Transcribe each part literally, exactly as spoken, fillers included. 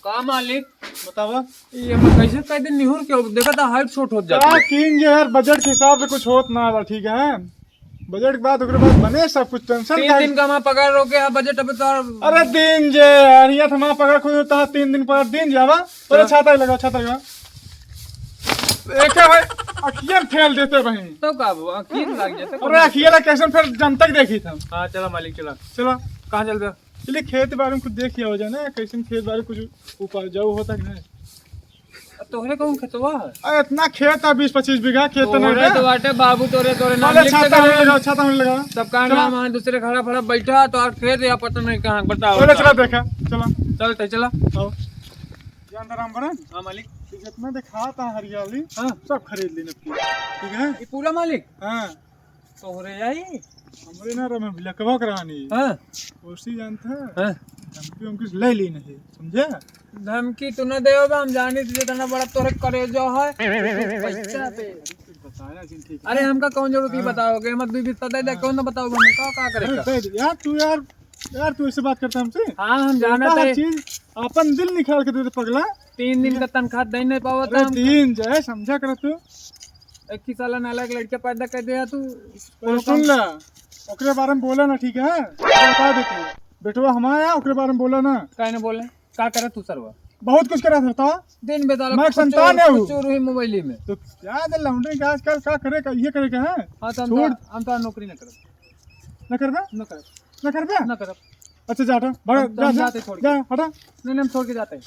का मालिक? बतावा। ये हम कैसे कह दिन निहुर के, देखा था हाइट छोट होत जाता का है। कीन जे यार, बजट के हिसाब से कुछ होत ना बा, ठीक है? बजट के बाद, ओकरे बाद बने सब कुछ, टेंशन तीन काहे? दिन का हमारा पगार रोके है, बजट अबे तो। अरे दिन जे यार, ये तो हमारा पगार खुद होता है, तीन दिन पगार दिन जावा। अरे हाँ। छाता ही लगा, छाता लगा। एक है भाई, अखियन फेल देते भाई। तो का बुआ, अखियन लग जाते। अरे अखियन ला कैसन फेल जम तक देखी था। हाँ, चला मालिक, चला। चला। कहाँ चल रहा? चलिए, खेत बारे में कुछ देख लिया हो जाए ना, कैसन खेत बारे कुछ उपजाऊ होता कि नहीं। अब तोहरे कौन खेतवा है? अरे, इतना खेत है, बीस पच्चीस बीघा खेत तो तोहरे नहीं तो है। बाटे बाबू, तोरे, तोरे नाम अरे, लिख के छाता होने कहा। लगा, छाता होने लगा। सब का चला। नाम है, दूसरे खड़ा फड़ा बैठा, तो और खेत या पता नहीं कहाँ, बताओ, अरे, बताओ। चला देखा, चला। चल, ते चला। आओ। जानता राम बरन? हाँ, मालिक। तो जितना देखा था हरियाली, हाँ। सब खरीद लेना पूरा, ठीक है? ये पूरा मालिक? हाँ। तोहरे आई? हमरे ना रमे, बिलकवा करानी। हाँ। ओसी जानता है? हाँ। धमकी उमकी से ले ली नहीं, समझे? धमकी तू ना देवे बा, हम जानी तुझे इतना बड़ा तोहरे करेजा है। पैसा पे। बताया जिन ठीक है। अरे हमका कौन जरूरत है हाँ। बताओगे? हम दू बिस्ता दे दे, हाँ। कौन ना बताओगे हमें? का, का करे अरे का? दे दे। यार तू यार, यार तू ऐसे बात करता हमसे? हाँ, हम जानत हर है। चीज अपन दिल निकाल के दे दे पगला। तीन दिन का तनख्वाह दे नहीं पावत अरे हम। तीन जो है समझा कर तू। एक ही साला नालायक लड़का पैदा कर दिया तू। अरे सुन ले, ओकरे बारे में बोला ना, ठीक है? बता देते। बेटवा हमारा है, ओकरे बारे में बोला ना। काहे ना बोले? का करे तू सरवा? बहुत कुछ करा था। दिन बेताल मैं कुछ संतान है वो। कुछ हुई मोबाइल में। तो क्या दे लौंडे के आजकल का करे का, ये करे का है? हाँ, तो हम छोड़। तो, हम तो नौकरी ना करब। ना करबे? ना करब। ना करबे? ना करब। अच्छा जा हटा, भाग, हम तो, जा, हम जा, जाते छोड़ के। जा, हटा। नहीं, नहीं, हम छोड़ के जाते हैं।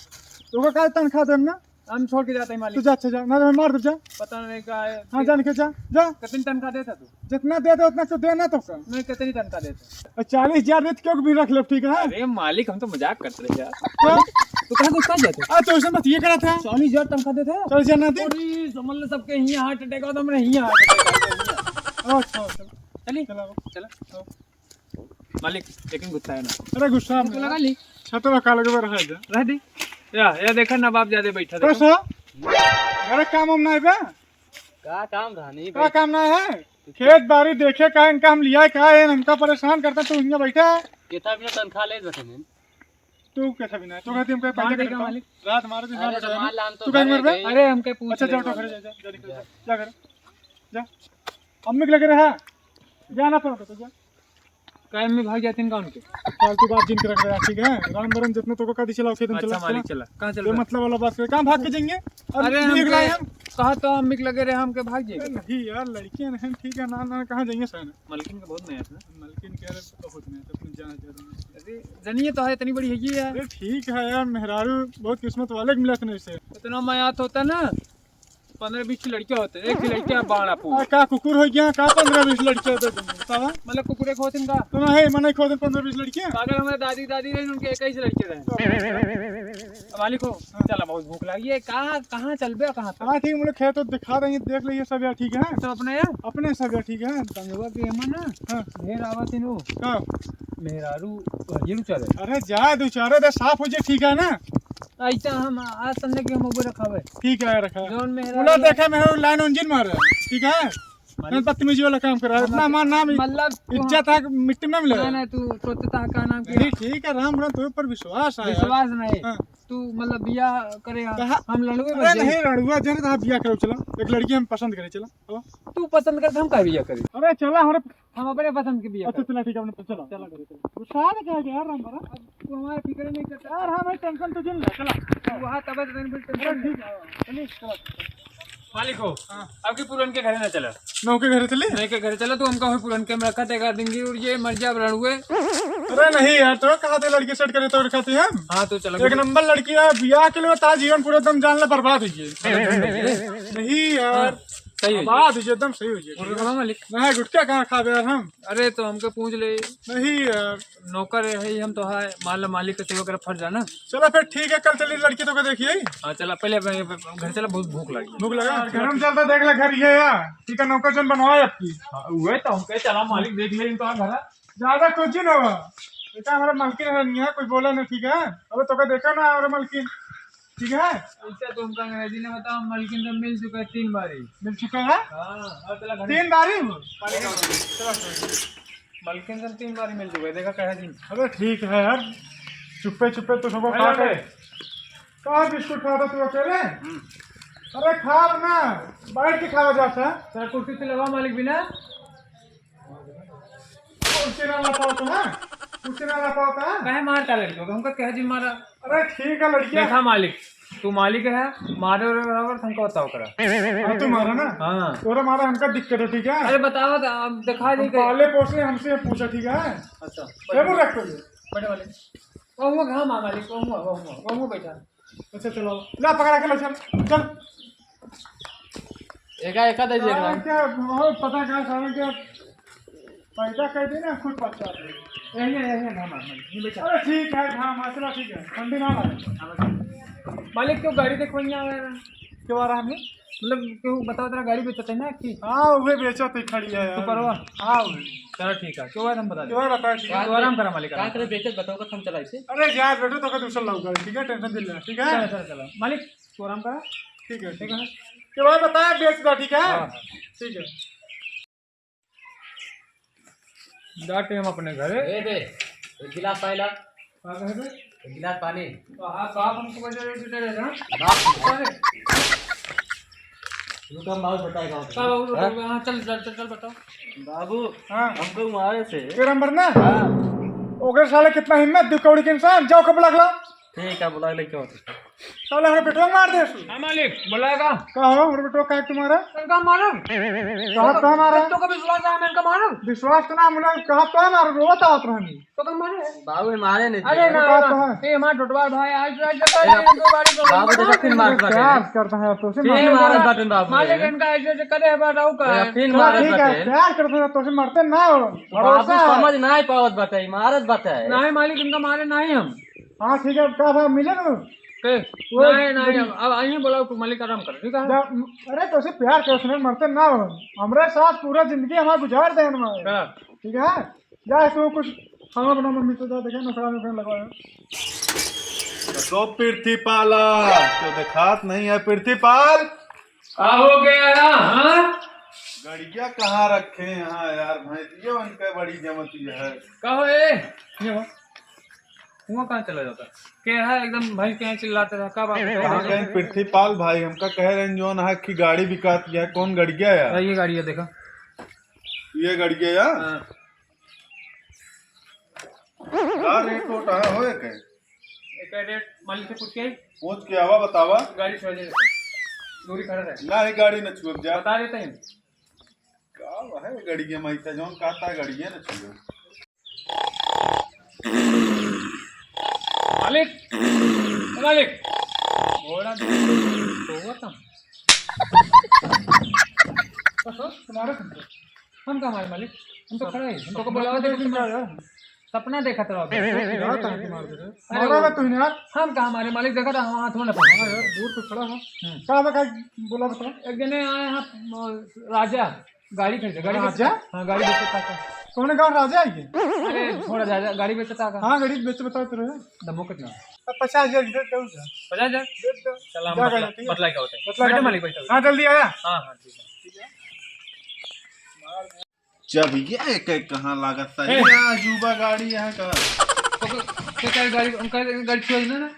तो का तनख्वाह देम ना? हम छोड़ के जाते हैं मालिक। तू जा, अच्छा जा, ना तो मैं मार दूँ, जा। पता नहीं का है। हाँ, जान के जा, जा। कितनी तनख्वाह देता तू? जितना दे दे उतना तो देना तो का। नहीं, कितनी तनख्वाह देता? और चालीस हजार नहीं तो क्यों भी रख ले, ठीक है? अरे मालिक, हम तो मजाक करते रहे यार। तो? तू कहाँ गुस्सा जाते? आ, तो उसने बात ये करा था। चालीस हजार तनख्वाह देता है? चालीस हजार ना दे। अरे, समझ ले सबके हियाँ heart attack होता, हमरे हियाँ heart attack होता है। अच्छा, अच्छा। चलिए, चला। चला। मालिक, लेकिन गुस्सा है ना। अरे गुस्सा तू में लगा ली। छतवा का लगे रह जा। रह दी। या, या देखा नवाब ज्यादा बैठा, देखो। कैसा? अरे काम हम नहीं बे। का काम धानी का भाई? काम नहीं है? खेत बाड़ी देखे का इनका हम लिया का है, हमका परेशान करता तू यहाँ बैठा। केथा बिना तनख्वाह ले बैठे नहीं। तू कैसा भी नहीं, तो कहती हमको पैसा मान लेगा करता। मालिक। रात मारे दिन अरे मार तो रहा है। मार लान तो तू कहीं घर मर बे? गई। अरे हमके पूछ अच्छा ले जा, ऑटो मालिक। खड़े जा, जा, जा, निकल जा, जा घर। जा। अम्मी के लगे रहा। जा ना तो, तो जा। काहे में भाग जाते हैं का उनके? फालतू बात जिन के रख रहा है, ठीक है? राम बरन जितना तो को कदी चलाओ, खेत में अच्छा, चला, मालिक चला। चला। कहाँ चल ये रहा? मतलब वाला बात करे, कहाँ भाग के जाएंगे? अब अरे, देख हमके रहे हैं हम। कहा तो अम्मी के लगे रहे, हमके भाग जाएंगे। अरे नहीं यार, लड़कियां हैं, ठीक है, ना, ना, कहाँ जाएंगे सहन? मलकिन का बहुत मेहनत है। मलकिन के अरे बहुत मेहनत, अपनी जान दे रहे हैं। अरे, जनिए तो है, इतनी बड़ी है ये यार। अरे ठीक है यार, मेहरारू बहुत किस्मत वाले के मिला इतने से। इतना मयात होता ना, पन्द्रह बीस लड़के होते, एक ही लड़का बाड़ा पूरा। आ, का कुकुर हो गया, का पन्द्रह बीस लड़के होते तुम, बतावा? मतलब कुकुर एक होते इनका? तो ना है, मने एक होते पन्द्रह बीस लड़के। अगर हमारे दादी, दादी रही, उनके इक्कीस लड़के रहे। अब मालिक हो, हाँ। चला, बहुत भूख लगी है, कहाँ, कहाँ चलबे, कहाँ पे? हाँ, ठीक, मुझे खेत तो दिखा रही है, देख लीजिए सब यार, ठीक है? सब अपने यार? अपने सब यार, ठीक है? संगवा के एमा ना, हाँ। ढेर आवत है नो। का? मेहरारू, ये चले। अरे जा, दो चारे दे साफ हो जाए, ठीक है ना? ऐसा हम आज संडे के हम ऊपर रखावे। ठीक है, रखा। जौन मेहरारू बोला, देखा, मेहरारू लाइन इंजन मार रहा है, ठीक है? मालिक। बदतमीजी वाला काम कर रहा है। इतना हमार नाम, मतलब, इज्जत है, मिट्टी में ना मिले। ना, ना, तू सोचता है का नाम के? नहीं, ठीक है, राम राम, तोरे ऊपर विश्वास है यार। विश्वास नहीं। हाँ। तू, मतलब, बियाह करे, कहा? हम लड़ुए अरे बस जाई। नहीं, लड़ुआ जन, हाँ, बियाह करो, चला। एक लड़की हम पसंद करे, चला। आओ। तू पसंद कर, तो हम का बियाह करे? अरे, चला, हमारे हम अपने पसंद के बियाह अच्छा, करे। चला, ठीक है, अपने पसंद। चला, चला, चला। गुस्सा आ गया यार, राम भरा। अब तू हमारे फिक्र नहीं करता। यार, हाँ भाई, टेंशन तो जिन ले, चला। तू वहाँ तबे तो दिन भर टेंशन ठीक है, चलिए, चला। मालिक हो, हाँ। अब की पुरन के घरे ना चला। नौ के घरे चले? नहीं के घरे चला, तू हमका हो पुरन के में रखा, तेरा दिन की उड़ जाए, मर जा, रणुए। अरे नहीं यार, तो कहा थे लड़की सेट करे तो रखा थे हम। हाँ, तो चला। एक नंबर लड़की है, बियाह के लिए बता, जीवन पूरा एकदम जान ले बर्बाद हो गई। नहीं यार, हाँ, सही हो गई। बर्बाद हो गई, एकदम सही हो गई। गुटखा खा मालिक? नहीं, गुटखा कहाँ खा यार हम? अरे, तो हमके पूछ ले। नहीं यार। नौकर है हम तो है, मान लो मालिक के सेवा करे फर्ज है ना। चलो फिर ठीक है, कल चलिए लड़की तो को देखिए। हाँ, चला, पहले अपने घर चला, बहुत भूख लगी। भूख लगा? घर में चलता देख ले, घर ये है। ठीक है, नौकर जन बनवाए आपकी। हाँ, वही तो हम कहे, चला मालिक देख ले, तो घर है। ज्यादा कुछ नहीं होगा। बेटा, हमारा मलकिन है, नहीं है, कोई बोला नहीं, ठीक है? अब तो का देखा ना, हमारा मलकिन, ठीक है? ऐसा तुमका अंग्रेजी में बताओ, मलकिन तो मिल चुका है तीन बारी। मिल चुका है? हाँ, और चला घर तीन बारी? चला, चला। मलकिन से तीन बार ही मिल चुका है, देखा कहे जी। अरे ठीक है यार, चुप्पे चुप्पे तो सबको अरे, खा अरे। के। का बिस्कुट खाता तू अकेले? हम्म। अरे खाब ना, बैठ के खावा जाता। सर, कुर्सी से लगाओ मालिक बिना। कुर्सी ना ला पावत ना, कुर्सी ना ला पावत। काहे मारता लड़कियों को? हमका कह दिन मारा। अरे ठीक है लड़किया। देखा मालिक, तू मालिक है, मारे और बराबर हमको बताओ करा। हाँ, तू मारा ना। हाँ। तोरा मारा हमका दिक्कत है, ठीक है? अरे बताओ तो, अब दिखा दी हम कहीं। पाले पोसे हमसे पूछा, ठीक है? अच्छा। टेबल रख पहले। बड़े वाले। वो हुआ घाम आ मालिक, वो हुआ, वो हुआ, वो हुआ बैठा। अच्छा चलो, ला पकड़ा के ले चल, चल। एका, एका दे दे, साला एका। क्या, बहुत पता क्या साला क्या पैदा कर देना खुद बच्चा। यही है, यही है घाम आ मालिक, ये बैठा। अरे ठीक है, घाम आ, चलो ठीक है, ठंडी ना लगे। मालिक क्यों गाड़ी देखो यहाँ आया? क्यों आ रहा है? मतलब क्यों बताओ तेरा गाड़ी बेचत है ना कि? हाँ, वही बेचत ही खड़ी है यार। सुपरवा? हाँ, वही। चलो ठीक है, क्यों है हम बता दे। क्यों है बता, ठीक है। तू आराम करा मालिक, का आराम करे करा। बेचत बताओ, कब हम चलाई से? अरे यार बेटो, तो का दूसरा लाऊंगा, ठीक है, टेंशन दिल ले, ठीक है? चलो, चलो, चलो। मालिक, तू आराम करा। ठीक है, ठीक है। के बाद बताया बेच दो, ठीक है? हाँ, हाँ। ठीक है। जाते हम अपने घरे। ए बे, एक गिलास पानी ला। का कहे बे? एक गिलास पानी। तो हाँ, बाप हमको बजा रहे, दे रहे ना। बाप। अरे। रुको, हम बाबू बताएगा। का बाबू हाँ? बताओगे? हाँ, चल, चल, चल, चल, बताओ। बाबू, हाँ। हमको मारे से। तेरा नंबर ना? हाँ। ओकर साले कितना हिम्मत, दो कौड़ी के इंसान, जाओ कब लगला? ठीक है, बुला ले, क्या होता है? साले हमरे बेटवा मार दे। हाँ मालिक, बुलाएगा। का हो, हमरे बेटवा काहे तुम्हारा? इनका मारो। कहा तो हमारा? तो कभी विश्वास है, मैं इनका मारो। विश्वास तो ना, मुला कहा तो हमारा, रोवत आवत रहनी। तो कम मारे। बाबू, ये मारे नहीं अरे थे। ना, बात ना। तो है। ये हमारा टोटवार भाई, आज, आज, आज, ए, आज, दो बारी को बाबू, देखो, फिर मार बाटे। प्यार करता है तो से फिर मार। मारत बाटे बाबू मालिक रे। इनका ऐसे, ऐसे करे है, बताओ का अरे, है? फिर हाँ, मारत ठीक है, बाटे। प्यार करता है तो से मरते ना हो। बाबू भरोसा है। समझ ना ही पावत बाटे, मारत बाटे। नहीं मालिक, इनका मारे नहीं हम। हाँ, ठीक है, का भाव मिले ना? के? वो नहीं, नहीं, लेकिन अब, अब आइए, बोलाओ, तू मालिक आराम कर, ठीक है? जा, अरे, तो से प्यार करता है, मरते ना हो। हमरे साथ पूरा जिंदगी हमारा गुजार दे हमारे। हाँ। ठीक है? जा, तू कुछ खाना बना, मम्मी से जा, देखे, नौकरानी वोकरानी लगवाए। तो पृथ्वीपाला, तो देखात नहीं है पृथ्वीपाल। का हो गया, हाँ? गड़िया कहाँ रखे हैं यार, भैंसिया उनका बड़ी जमती है। का हो, ए? ये हो। हुआ कहाँ चला जाता? के है एकदम भैंस के यहाँ चिल्लाते रहा, का बात है? कहाँ गए पृथ्वीपाल भाई, हमका कह रहे हैं जौन है कि गाड़ी बिकात गया, कौन गड़िया यार? ये गाड़ी है, देखा। ये गड़िया यार? हाँ। का रेट वोट है, होए के? एकर रेट मालिक से पूछ के आई। पूछ के आवा, बतावा। गाड़ी छोड़ दे। दूरी खड़ा रहे। ना, ये गाड़ी न छुअब जा। बता देते हैं। का है गड़िया में ऐसा जौन कहता है गड़िया न छुअब। मालिक, ए मालिक। घोड़ा तो हुआ था। तो सो, तुम्हारा सुनते। हम कहाँ हमारे मालिक? हम तो खड़ा ही, हम तो को बुलावा दे, तुम सपना देखत रहो। यार, तंग मार दे। अरे मारा वो ना तू यार। हम कहाँ हमारे मालिक, देखा था, हाँ, हाथ में ना पकड़। हाँ यार, दूर तो खड़ा है। हम्म। का बा, का बोला बता? एक जने आए हैं, अ, राजा, गाड़ी खरीदे, गाड़ी बेचता। राजा? हाँ, गाड़ी बेचता था। कौन गाँव राजा है ये? अरे, थोड़ा ज्यादा, गाड़ी बेचता का? हाँ, गाड़ी बेच बताओ तो रहे। दमो कितना? अब पचास हजार दे दो। पचास हजार? दे दो। चला, हम जा बतला, गाड़ी, ठीक है? बतला क्या होता है? बतला बैठो गाड़ी। मालिक, बैठो। हाँ, जल्दी आया। हाँ, हाँ, ठीक है। जब ये एक, एक कहाँ लागत था? ए! ये अजूबा गाड़ी यहाँ का। तो, तो क्या गाड़ी, उनका गाड़ी छोड़ देना ना?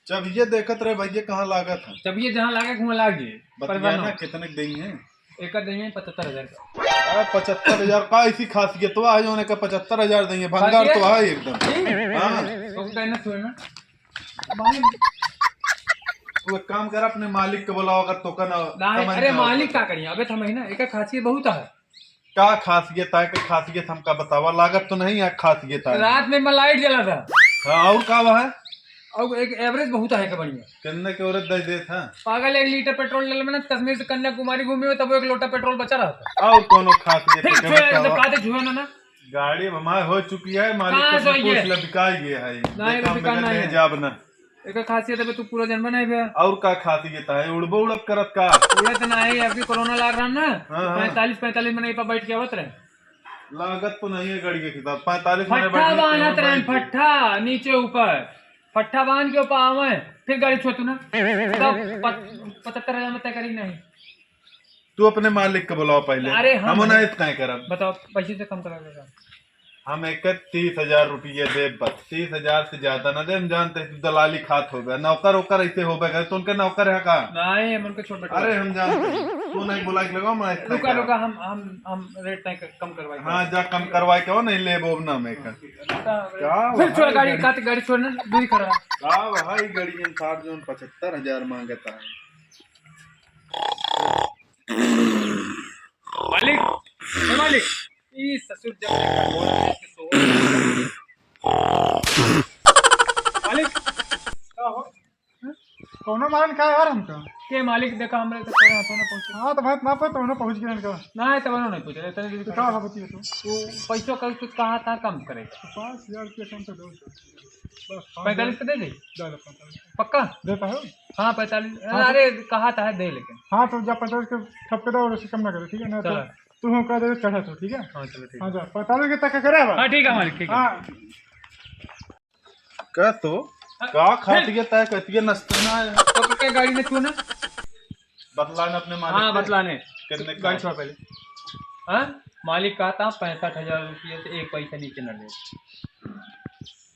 जब ये देखत रहे भैया कहाँ लागत है? जब ये जहाँ लागे, वहाँ लाग जाए। बतिया परेशान ना हो। कितने के देंगे? एक का देंगे पचहत्तर हजार का। अरे पचहत्तर हजार का ऐसी खासियत तो है, जो उन्हें का पचहत्तर हजार देंगे, भंगार खासियत? तो है एकदम। ठीक। हाँ। तो कहना छोड़ ना। भाई, तू एक काम कर, अपने मालिक को बुलाओ, अगर तो का ना नहीं, समझ अरे में आओ मालिक तो। का करिए? अबे तो हम ही ना, एक खासियत बहुत है। का खासियत है, का खासियत हमका बतावा, लागत तो नहीं है खासियत है। रात में मैं लाइट जला था। हाँ, और का हुआ है? और एक एवरेज बहुत है का बढ़िया। कितने के एवरेज दे देत है? पागल, एक लीटर पेट्रोल डलबे ना, कश्मीर से कन्याकुमारी घूमे हो, तब एक लोटा पेट्रोल बचा रहता। और कोनो खासियत फिर, के फिर बतावा? जब कहते छुए ना, ना। गाड़ी अब हमारे हो चुकी है, मालिक कहाँ से से हो पूछ गया? ले, बिकाई गया है। नहीं, देखा, बिका हमने नहीं ले है। जाब ना। एकर खासियत है, तू पूरा जनबे नहीं बे। और का खासियत है? उड़बो उड़ब करत का? उड़त ना है, अभी कोरोना लाग रहा ना, हाँ, हाँ। पैंतालीस, पैंतालीस मनई पर बैठ के आवत रहे। लागत तो नहीं है गाड़ी के खिलाफ, पैंतालीस मनई फट्ठा बैठ के बांधत रहे, बैठ के। फट्ठा नीचे ऊपर, फट्ठा बांध के ऊपर आवे, फिर गाड़ी छुअत ना। तब पच-, पचहत्तर हजार में तय करी नहीं। तू अपने मालिक को बुलाओ पहले, अरे हाँ हम ना भाई। इतना ही करब। बताओ, पैसे से कम करा देगा। हम एक तीस हजार रुपये देब बस, तीस हजार से ज्यादा ना देब। हम जानते हैं तू दलाली खात होबे, नौकर ओकर ऐसे होबे करे, तो उनके नौकर है का? नहीं, हम उनके छोड़ बैठे। अरे हम जानते हैं, तू नहीं बुला के लगाओ, मैं रुका, रुका, हम, हम, हम रेट तय कर, कम करवाई। हाँ, जा कम करवाई के हो, नहीं लेबो ना मैं कर। रुका, रुका। क्या फिर भाई छोड़ गाड़ी, गाड़ी? काट गाड़ी छोड़ना, दूरी खड़ा। क्या भाई, गाड़ी के साथ जो पचहत्तर हजार मांगता है। मालिक, ए मालिक, ई ससुर जब देखा बोला है कि सो। मालिक, का हो? कौनो मारन का यार हमका? के मालिक देखा हमरे तो तोरे हाथों में पहुंचे। हाँ, तो भाई, ना पे तो उन्होंने पहुंच गया इनका। ना, तो उन्होंने पूछा, इतने दिन तो का खड़ा। बाबा जी तो? वो पैसों का कुछ कहा था कम करे। तो पाँच हजार रुपया कम से दो। बस, पाँच हजार। पैंतालीस पे दे दे? दे दो, पैंतालीस। पक्का? देता है? हाँ, पैंतालीस। हाँ, तो अरे, कहा था है, दे लेकिन। हाँ, तो जा पैंतालीस के ठप के दो और उससे कम ना करे, ठीक है? ना तो चलो। तू हम कह दे, चढ़ा तो, ठीक है? हाँ, चलो, ठीक हाँ, है। जा, पैंतालीस के तक का करे अब? हाँ, ठीक है, मालिक, ठीक है। हाँ। का तो? हाँ, का खाती है, तय कहती है, नस्ते ना है। तो क्या गाड़ी में छूना? बतलाने अपने मालिक हाँ, से। बतलाने। कितने गाड़ी का? छोड़ पहले। हाँ? मालिक कहता, पैंसठ हजार रुपये से एक पैसा नीचे न ले।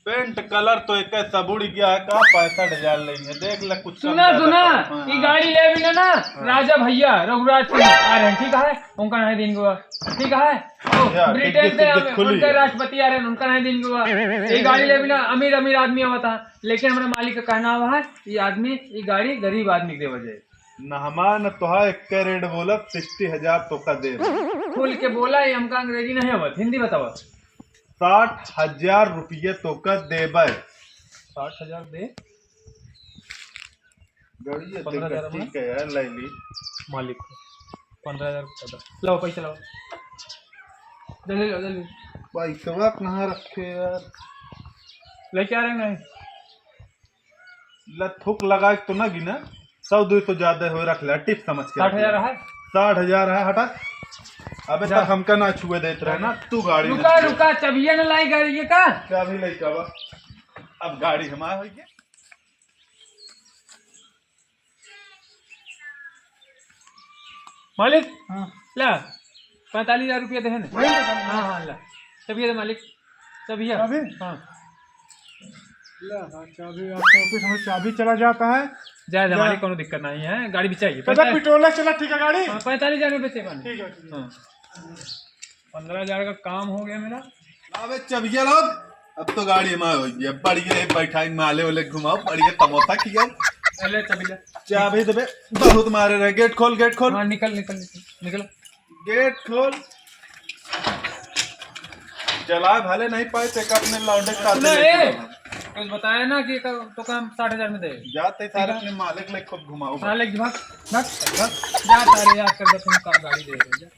पेंट कलर तो एक सब उड़ गया है, का पैंसठ हजार लेंगे? देख ले, कुछ कम सुना, ज्यादा सुना, करो। हाँ, ई हाँ। गाड़ी ले भी ना, ना, हाँ। राजा भैया रघुराज सिंह आ रहे हैं, ठीक है? उनका नहीं दिन हुआ, ठीक है? ओ, या, ब्रिटेन डिग्गी से सिग्गी हम, खुली उनके है। राष्ट्रपति आ रहे हैं, उनका नहीं दिन हुआ। ये गाड़ी ले भी ना, अमीर, अमीर आदमी आवता, लेकिन हमारे मालिक का कहना हुआ है, ये आदमी, ये गाड़ी गरीब आदमी के देवा जाए। ना हमार न तोहार, एक रेट बोलब, सिक्सटी हजार तोका देब। खुल के बोला, ये हमका अंग्रेजी नहीं आवत, हिंदी बतावा। साठ हजार रुपये तोका देबे। साठ हजार दे। गाड़ी ये पन्द्रह हजार देख, में? ठीक है यार, ले ली। मालिक को पन्द्रह हजार रुपया दो। लाओ, पैसा लाओ। जल्दी लाओ, जल्दी। पैसवा कहाँ रखे यार? लेके आ रहे हैं, नहीं? ला थूक लगा के तो ना गिना, सौ दो सौ ज्यादा हो रख ले, टिप समझ के साठ हजार रख ले। है? साठ हजार है, हटा। अबे जा। तक हमका ना छुए देत रहे ना, तू गाड़ी में रुका, छुए। रुका, चाबिया ना लाई गाड़ी के का? चाबी लेके आवा। अब गाड़ी हमार होई के? मालिक, हाँ। ला, पैंतालीस हजार रुपया दे है ना? वही तो हाँ, हाँ, ला। चाबिया दे मालिक, चाबिया। चाबी? हाँ। ला, हाँ, चाबी, आपका ऑफिस में चाबी चला जाता है। जा, जा, जा। मालिक, कोनो दिक्कत नहीं है, गाड़ी भी चाहिए। तो जा, पैसा पेट्रोल चला, ठीक है, गाड़ी? हाँ, पैंतालीस हजार में बेचे, मालिक। ठीक है, ठीक है। हाँ। पन्द्रह हजार का काम हो गया मेरा। अबे, चाबिया लो। अब तो गाड़ी में हो गया, बढ़िया है, बैठाई माले वाले घुमाओ, बढ़िया तमोसा खियाओ। ले, चाबी ले। चाबी देबे, बहुत मारे रहे। गेट खोल, गेट खोल। हाँ, निकल, निकल, निकल, निकल। गेट खोल। चला भले नहीं पाए, ते का अपने लौंडे का सुना, साथे ए, लेके कुछ बताया ना कि का, तो काम साठ हजार में दे। जाते सारे अपने मालिक ले खूब घुमाओ। हाँ, ले भाग, भाग, भाग। जा सारे, यार, कर दे, तुम का गाड़ी दे रहे हो, जा।